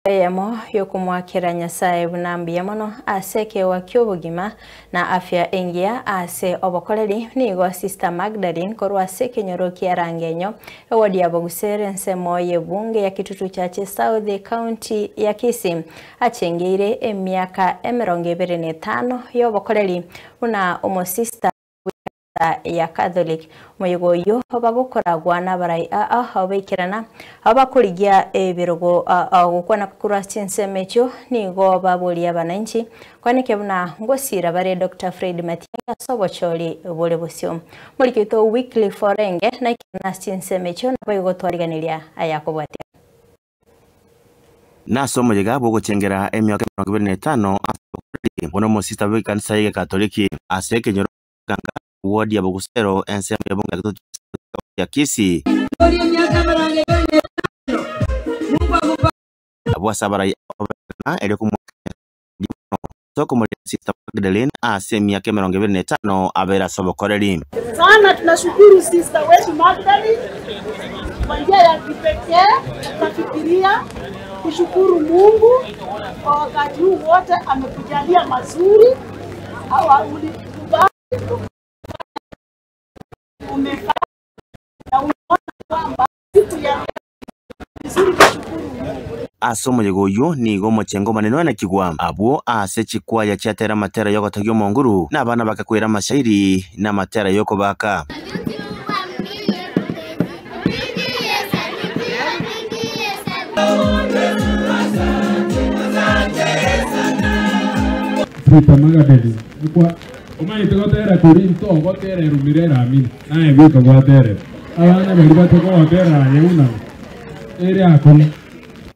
Eyemo y'okomoakera Nyasae buna mbuya mono ase ekeegwa ki'obogima na afya engiya ase obokoreri, nigo Sister Magdalene korwa ase ekenyoro kia Rangenyo, eward ya Bogusere ensemo y'ebunge ya Kitutu Chache South, County ya Kisii, achengeire emiaka 25 y'obokoreri buna omosista bw'ekanisa ya Catholic. Omoyega oyio bagokoragwa nabarai aa baikerana abakorigia ebirogo gokwana korwa ase chinsemo echio nigo baboria abananchi kwaneke buna ngosira bare Doctor Fred Matiang'i ase obochori bore bosio. Omoriki oito Wycliffe Orenge naikerana ase chinsemo echio naboigo twariganiria ayakobwatia. Nase omoyega bw'ogochengera emiaka 25 ase obokoreri buna omosista bw'ekanisa y'Egekatoliki ase ekenyoro Ganga, ward ya Bogusero, ensemo ya Bunge ya Gitutu ya Kisii. Abwo ase abarai abo bairana erio komoakera mbuya mono ase okomoria Sister Magdalene ase emiaka 25 abeire ase obokoreri. Sana tunashukuru sister wetu Magdalene kwa njia ya kipekee tunafikiria kushukuru Mungu kwa wakati huu wote amekujalia mazuri au ulikubali umefanya na umeona kwamba siku ya leo vizuri kushukuru Mungu. Ase omoyega oyio nigo omochengo omonene oenekigwa, abwo ase chikwaya chiatera amatera y'ogotogia Omonguru, na abana bakakwera amashairi na amatera y'okobaaka. Sister Magdalene, nikwa omanyete gotera koria intogotera erumire eramini, naye bweka gwaterera. Abana baria batokogotera aye buna ere akong'u.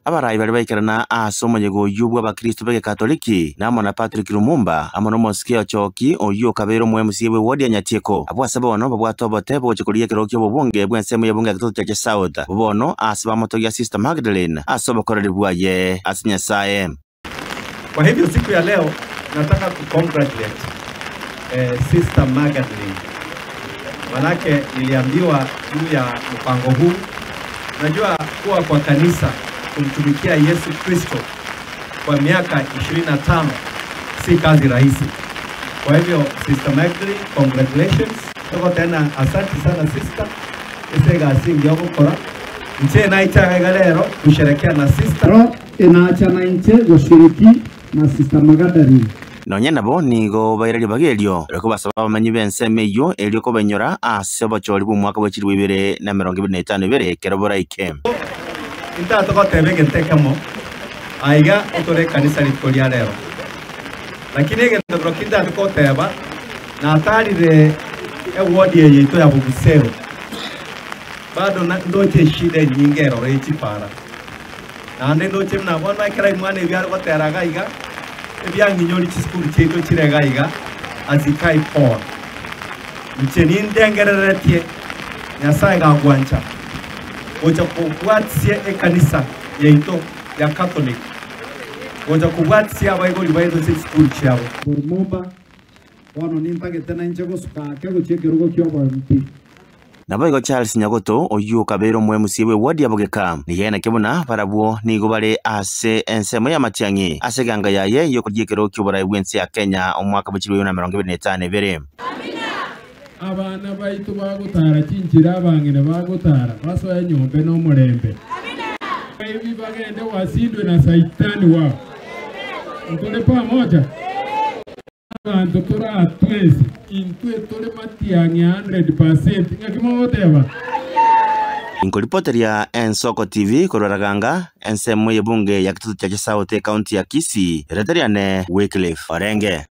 Abarai baria baikerana ase omoyega oyio bw'Abakristo b'Egekatoliki, na amo na Patrick Lumumba, amo n'omosike Ochoki, oyio okabeire omo-MC bw'ewodi ya Nyatieko. Abwo ase bono babwate obote bogochia korigia ekerogo ki'obobunge bw'ensemo y'ebunge ya Gitutu Chache South. Abwo bono ase bamotogia Sister Magdalene ase obokoreri bwaye ase Nyasae. Kwa hivyo siku ya leo nataka kucongratulate eh, Sister Magdalene manake niliambiwa juu ya mpango huu. Najua kuwa kwa kanisa kumtumikia Yesu Kristo kwa miaka 25 si kazi rahisi. Kwa hivyo Sister Magdalene, congratulations. Tuko tena asante sana sister. Ase egasi engiya ogokora. Inche naichage iga rero kusherekea na sister. Ero enacha nainche goshiriki na Sister Magdalene. Nonya nabo nigo baira ribaga erio rikobasaba abamenyi b'ensemo eyio erio kobenyora ase obochori bw'omwaka bwe chilifu ibere na emerongo ebere na etano ebere ekero boraike. Intagete goteba egento ekemo aiga otore ekanisa rituko ria rero. Lakini egento kerokio intagete goteba, natarire eward eye yaito ya Bobusero, bado ndoche eshida enyinge eroro ye chipara. Naende ndoche buna bono ekero aimwana ebi are gotera iga iga, ebiang'inyori chisukuru chiaito chire iga iga, azikai poa. Inche nindengereretie Nyasae gagwancha gocha kobwatisia ekanisa yaito ya Catholic, gocha kobwatisia abaibori baito ase chisukuru chiabo. Lumumba, Bono nintagete nainche gosuka ake gochia ekerogo ki'oboMP. Naboigo Charles Nyagoto, oyio okabeire omoMCA bw'eward ya Bogeka, nigo aeneke buna barabwo nigo bare ase ensemo y'amatiang'i ase eganga yaye y'okorigia ekerogo ki'oborai bw'ense ya Kenya omwaka bwe chilifu ibere na emerongo ebere na etano ebere. Abana baito bagotara chinchera abang'ina bagotara, basoe nyomba nomorembe. Abaibi bagende wasindwe na Saitani wao. Ntore pamoja? Abanto toratwensi, intwe tore matiang'i 100%, ng'aki mogoteba? Inkoripoteria Ensoko TV korwa Raganga, ensemo y'ebunge ya Kitutu Chache South, ekaunti ya Kisii, erieta riane Wycliffe Orenge.